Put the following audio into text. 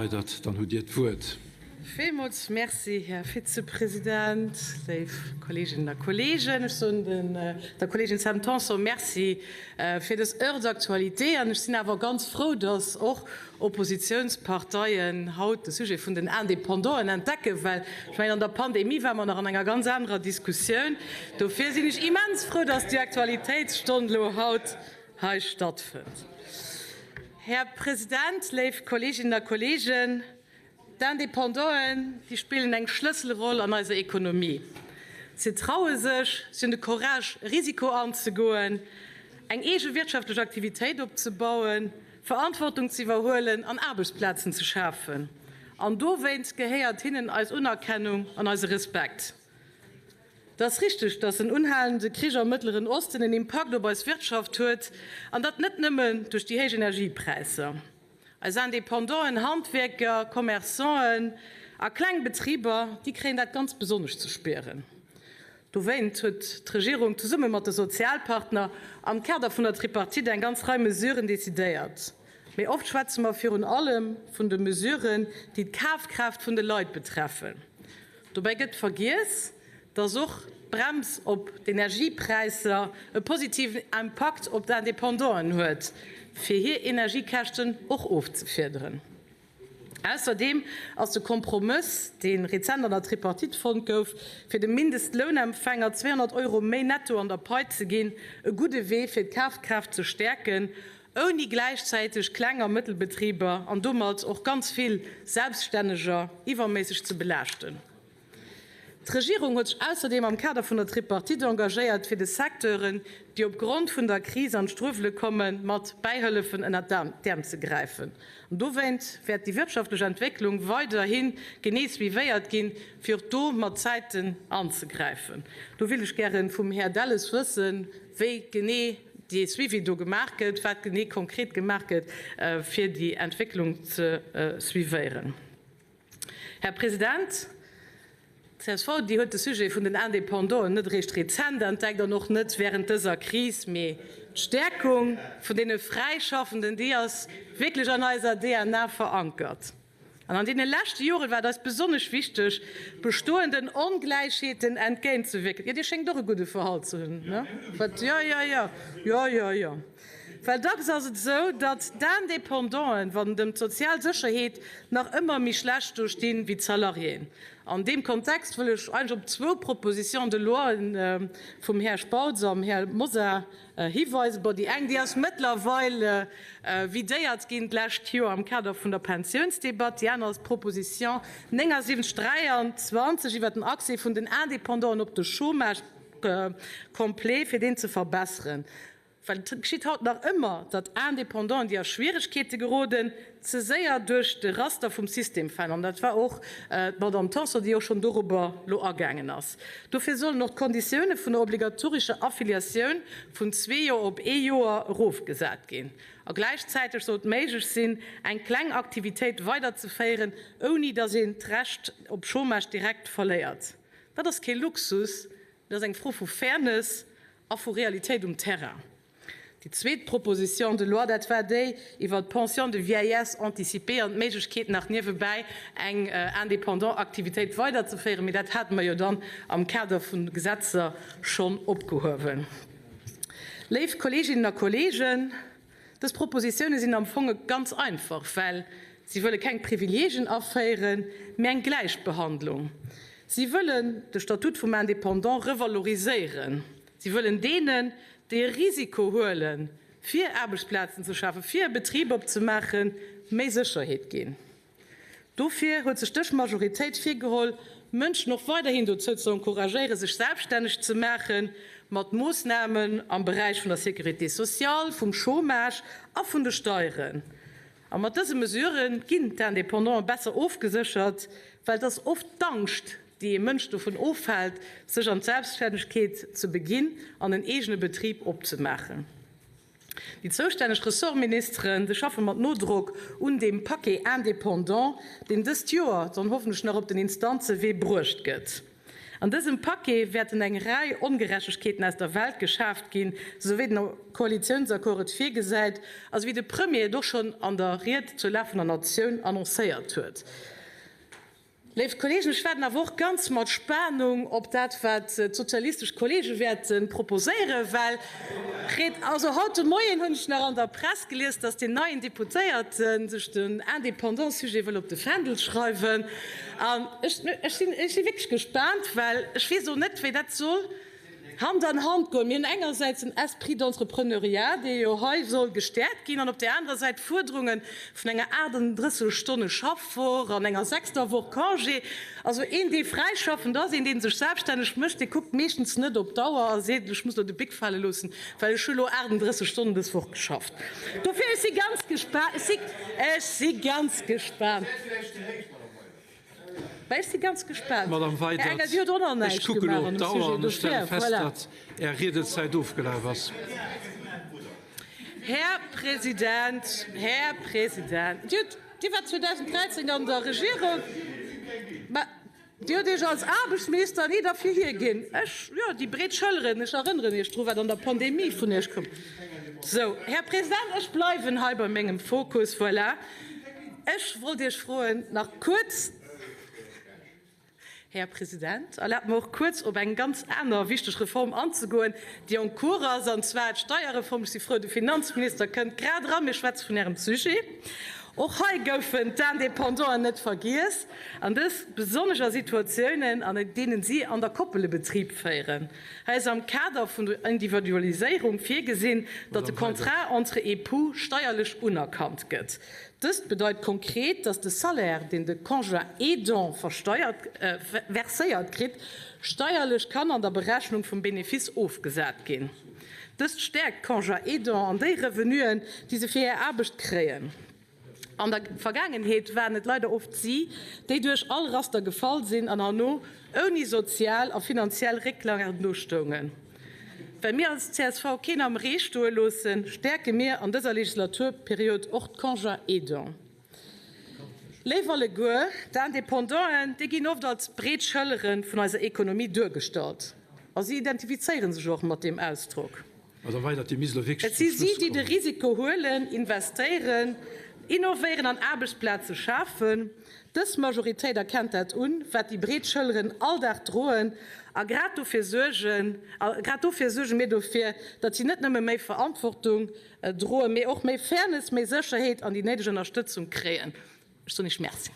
Weidert, dann hutt Dir d'Wuert. Villmools Merci, Här Vizepresident, léif Kolleeginnen a Kolleegen. Ech soen der Kolleegin Sam Tanson Merci fir dës Heure d'actualité. An ech sinn awer ganz frou, dass och Oppositionsparteien haut de Sujet vun den Indépendanten entdecken, well ech mengen, an der Pandemie ware mer nach an enger ganz anerer Diskussioun. Dofir sinn ech immens frou, dass déi Aktualitéitsstonn elo haut hei stattfënnt. Här President, léif Kolleeginnen a Kolleegen, d'Independanten, déi spillen eng Schlësselroll an eiser Ekonomie. Si traue sech, si hunn de Courage, e Risiko anzegoen, eng eege wirtschaftlech Aktivitéit opzebauen, Verantwortung ze iwwerhuelen an Aarbechtsplazen ze schafen. An dowéinst gehéiert hinnen eis Unerkennung an eise Respekt. Et ass richteg, datt en unhalende Krich am Mëttleren Osten en Impakt op eis Wirtschaft huet, an dat net nëmmen duerch déi héich Energiepräisser. Eis Independanten, Handwierker, Commerçanten a kleng Betriber, déi kréien dat ganz besonnesch ze spieren. Dowéint huet d'Regierung zesumme mat de Sozialpartner am Kader vun der Tripartite eng ganz Rei Mesuren decidéiert. Mee oft schwätze mer virun allem vun de Mesuren, déi d'Kafkraaft vun de Leit betreffen. Dobäi gëtt vergiess, dass och d'Brems op d'Energiepräisser e positiven Impakt op d'Independanten huet, fir hir Energiekäschten och ofzefiederen. Ausserdeem ass de Kompromëss, dee rezent an der Tripartite fonnt gouf, fir de Mindestlounempfänger 200 Euro méi netto an der Pai ze ginn, e gudde Wee fir d'Kafkraaft ze stäerken, ouni gläichzäiteg Kleng a Mëttelbetriber an domat och ganz vill Selbststänneger iwwerméisseg ze belaaschten. D'Regierung huet sech ausserdeem am Kader vun der Tripartite engagéiert, fir de Secteuren, déi op Grond vun der Kris an d'Struewele kommen, mat Bäihëllefen ënnert d'Äerm ze gräifen. An dowéint wäert déi wirtschaftlech Entwécklung weiderhi genee suivéiert ginn, fir och do mat Zäiten anzegräifen. Do wéilt ech gäre vum Här Delles wëssen, wéi genee dee Suivi do gemaach gëtt, wat genee konkret gemaach gëtt, fir déi Entwécklung ze suivéieren. Här President, d'CSV, déi huet de Sujet vun den Indépendanten net eréischt rezent entdeckt an och net während dëser Kris, mee d'Stäerkung vun deene Fräischaffenden, déi ass wierklech an eiser DNA verankert. An an deene leschte Joren war et eis besonnesch wichteg, bestoenden Ongläichheeten entgéintzewierken. Jo, Dir schéngt och e gudde Verhalt ze hunn, ne? Wat? Jo, jo, jo. Jo, jo, jo. Well dacks ass et esou, datt d'Independanten, wann et ëm d'sozial Sécherheet, nach ëmmer méi schlecht do stinn wéi d'Salariéen. An deem Kontext wëll ech eigentlech op zwou Propositions de loi vum Här Spautz a Här Mosar Hiweisen, bon, déi eng, déi ass mëttlerweil vidéiert ginn d'lescht Joer am Kader vun der Pensiounsdebatt, déi aner ass d'Proposition 79 23 iwwert den Accès vun den Indépendanten op de Chômage complet, fir deen ze verbesseren. Well et geschitt haut nach ëmmer, datt Indépendanten, déi a Schwieregkeete geroden, ze séier duerch de Raster vum System falen. An dat war och d'Madame Tanson, déi och schonn dorobber elo agaangen ass. Dofir sollen och d'Konditioune vun der obligatorescher Affiliatioun vun zwee Joer op ee Joer erofgesat ginn. A gläichzäiteg soll et méiglech sinn, eng kleng Aktivitéit weiderzeféieren, ouni datt een d'Recht op Chômage direkt verléiert. Dat ass kee Luxus, dat ass eng Fro vu Fairness a vu Realitéit um Terrain. Déi zweet Proposition de loi, dat war déi iwwert d'Pension de vieillesse anticipée an d'Méiglechkeet nach niewebäi eng indépendant Aktivitéit weiderzeféieren, mee dat hate mer jo dann am Kader vun de Gesetzer schonn opgehuewen. Léif Kolleeginnen a Kolleegen, dës Propositione sinn am Fong ganz einfach, well si wëlle keng Privileegien aféieren, mee eng Gläichbehandlung. Si wëllen de Statut vum Indépendant revaloriséieren. Si wëllen deenen, déi e Risiko huelen, fir Aarbechtsplazen ze schafen, fir e Betrib opzemaachen, méi Sécherheet ginn. Dofir huet sech dës Majoritéit virgeholl, Mënschen och weiderhin dozou ze encouragéieren, sech selbststänneg ze maachen, mat Moossnamen am Beräich vun der Sécurité sociale, vum Chômage a vun de Steieren. A mat dëse Mesurë ginn d'Indépendanten besser ofgeséchert, well et ass oft d'Angscht, déi ee Mënsch dovun ofhält, sech an d'Selbststännegkeet ze beginn an en eegene Betrib opzemaachen. Déi zoustänneg Ressortministeren, déi schaffe mat Nodrock un deem Paquet Indépendant, deen dëst Joer dann hoffentlech nach op den Instanzewee bruecht gëtt. An dësem Paquet wäerten eng Rei Ongerechtegkeeten aus der Welt geschaaft ginn, esou wéi den Koalitiounsaccord et virgesäit a sou wéi de Premier et och schonn an der Ried zur Lag vun der Natioun annoncéiert huet. Léif Kolleegen, ech waarden awer och ganz mat Spanung op dat, wat d'sozialistesch Kollege wäerte proposéieren, well also haut de Moien hunn ech nach an der Press gelies, dass deen neien Deputéierte sech den Indépendant-Sujet wëll op de Fändel schreiwen. An ech sinn wierklech gespaant, well ech weess och net, wéi dat soll Hand an Hand goen. Mir hunn engersäits den Esprit d'entrepreneuriat, dee jo hei soll gestäerkt ginn, an op där anerer Säit d'Fuerderunge vun enger 38 Stonne Schaffwoch an enger sechster Woch Congé. Also een, dee fräischaffend ass, een, dee sech selbststänneg mécht, dee kuckt meeschtens net op d'Auer a seet, ech muss elo de Bic fale loossen, well ech hu elo 38 Stonnen dës Woch geschafft. Dofir, ech si ganz gespaant, ech si ganz gespaant. Mä ech si ganz gespaant. Madame Här Weydert, Engel, Dir hutt och nach ech näischt kucken gemaach elo an op dem d'Auer Sujet an ech stelle dofir. fest, Voilà. datt Är Riedezäit ofgelaf ass. Här President, Här President, Dir hutt, Dir waart 2013 an der Regierung, mä Dir hutt Iech als Aarbechtsminister ni derfir hierginn. Ech, jo, déi breet Schëlleren, ech erënneren Iech dru wat an der Pandemie vun Iech koum. Sou, Här President, ech bleiwen hei bei mengem Fokus. Voilà. Ech wollt Iech froen, nach kuerz, Här President, erlaabt mer och kuerz op eng ganz aner wichteg Reform anzegoen, déi en cours ass, an zwar d'Steierreform. Ech si frou, de Finanzminister kënnt grad eran. Mir schwätze vun Ärem Sujet. Och hei goufen d'Independanten net vergiess, an dës besonnesch a Situatiounen, an deenen si an der Koppel e Betrib féieren. Hei ass am Kader vun der Individualiséierung virgesinn, datt de Madame Weydert. Contrat entre époux steierlech unerkannt gëtt. Dëst bedeit konkret, datt de Salaire, deen de Conjoint aidant versteiert, verséiert kritt, steierlech kann an der Berechnung vum Benefice ofgesat ginn. Dëst stäerkt d'Conjoints aidants an déi Revenuen, déi se fir hir Aarbecht kréien. An der Vergaangenheet waren et leider oft si, déi duerch all Raster gefall sinn an herno ouni sozial a finanziell Récklagen do stoungen. Well mir als csv keen am Ree stoe loossen, stäerke mir an dëser Legislaturperiod och d'Conjoints aidants. Léif alleguer, d'Independanten, déi ginn oft als breet Schëllere vun eiser Ekonomie duergestallt a si identifizéiere sech och mat deem Ausdrock. Madame Weydert, Dir misst elo wierklech Et si zum si, Schluss déi de kommen. Risiko huelen, investéieren, innovéieren an Aarbechtsplaze schafen. Dës Majoritéit erkennt dat un, wat déi breet Schëlleren all Dag droen, a grad dofir suergen, a grad dofir suerge mir dofir, datt si net nëmme méi Verantwortung droen, mee och méi Fairness, méi Sécherheet an déi néideg Ënnerstëtzung kréien. Ech soen Iech Merci.